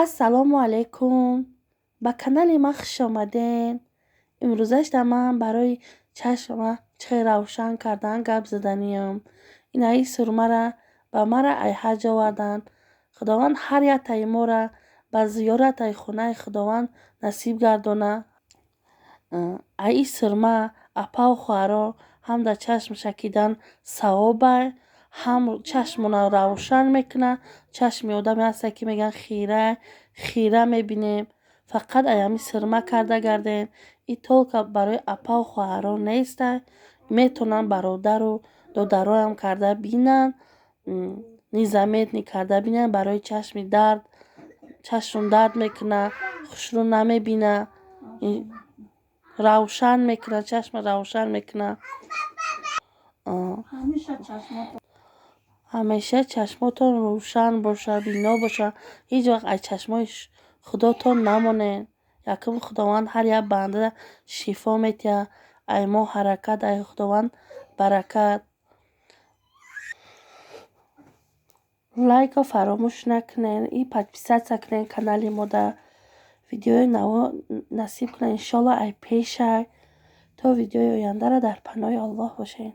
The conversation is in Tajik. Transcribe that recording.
Ассалому алайкум, ба канали ман хуш омаден. Имрӯзашда ман барои чашма чӣ хел равшан кардан гап заданиям. Инаи сурмара ба мара ай ҳаҷ оварданд. Худованд ҳар яктаи моро ба зиёратаи хонаи Худованд насиб гардона. Аи сурма, апаву хоҳаро, ҳам дар чашм шакидан савобай, ҳам чашмона равшан мекунад. Чашми одаме ҳаста, ки мегӯянд хира хира мебинем. Фақат ай ҳами сирма карда гардем. И только барои апаву хоҳарон неста, метавонанд бародару додароям карда бинанд, незаметный карда бинанд. Барои чашми дард, чашм дард мекунад, хушрӯ намебинад, равшан мекунад, чашма равшан мекунад. Ҳамеша чашмотон рӯшан боша, бино боша. Ҳеҷ вақт аз чашмои худотон намонед. Якум, Худованд ҳар як бандада шифо метиҳад. Ай мо ҳаракат, ай Худованд баракат. Лайко фаромӯш накунед и подписаться кунед канали мода. Видеои наво насиб кунад, иншолло, ай пешай. То видеои ояндара дар паноҳи Аллоҳ бошед.